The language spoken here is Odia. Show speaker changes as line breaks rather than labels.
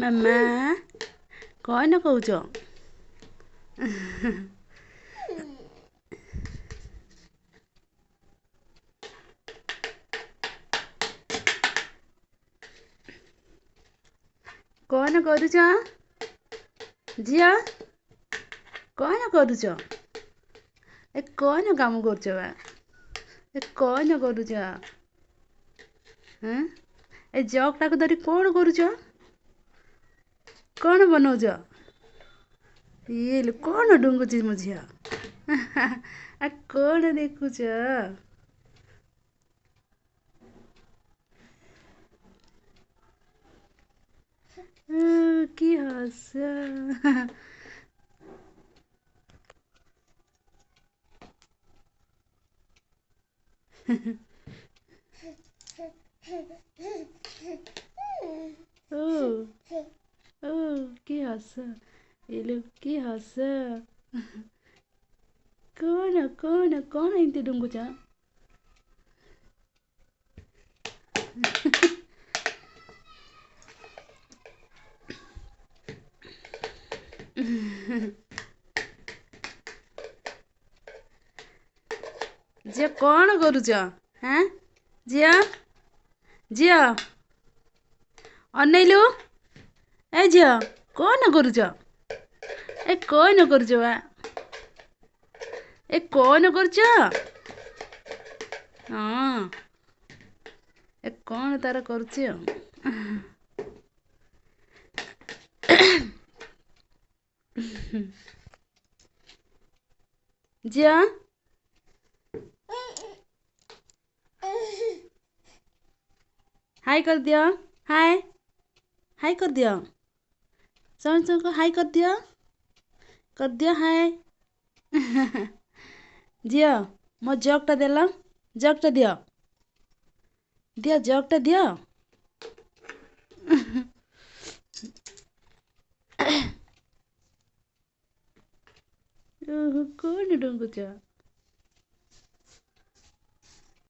ମାମା କ'ଣ କହୁଛ? କ'ଣ କରୁଛ ଝିଅ? କ'ଣ କରୁଛ? ଏ କ'ଣ କାମ କରୁଛ ବା? ଏ କ'ଣ କରୁଛ? ହଁ, ଏ ଜଗ୍ଟାକୁ ଧରି କ'ଣ କରୁଛ? କ'ଣ ବନଉଛ? ଇଏ କ'ଣ ଡୁଙ୍ଗୁଛି ମୋ ଝିଅ? ଆ କ'ଣ ଦେଖୁଛ? କି ହସ! ଓ ଓ, କି ହସ! ଇଲୋ କି ହସ! କ'ଣ କ'ଣ କ'ଣ ଏମିତି ଡୁଙ୍ଗୁଛ? ଝିଅ କ'ଣ କରୁଛ? ହାଁ ଝିଅ, ଝିଅ ଅନେଇଲୁ। ଏ ଝିଅ କ'ଣ କରୁଛ? ଏ କ'ଣ କରୁଛ ବା? ଏ କ'ଣ କରୁଛ? ହଁ, ଏ କ'ଣ ତାର କରୁଛି ଆଉ। ଝିଅ ହାଇ କରିଦିଅ, ହାଏ ହାଇ କରିଦିଅ, ସମସ୍ତଙ୍କୁ ହାଇ କରିଦିଅ, କରିଦିଅ ହାଏ। ଝିଅ ମୋ ଜଗ୍ଟା ଦେଲ, ଜଗ୍ଟା ଦିଅ, ଦିଅ ଜଗ୍ଟା ଦିଅ। ଓହୋ, କ'ଣ ଡୁଙ୍ଗୁଛ?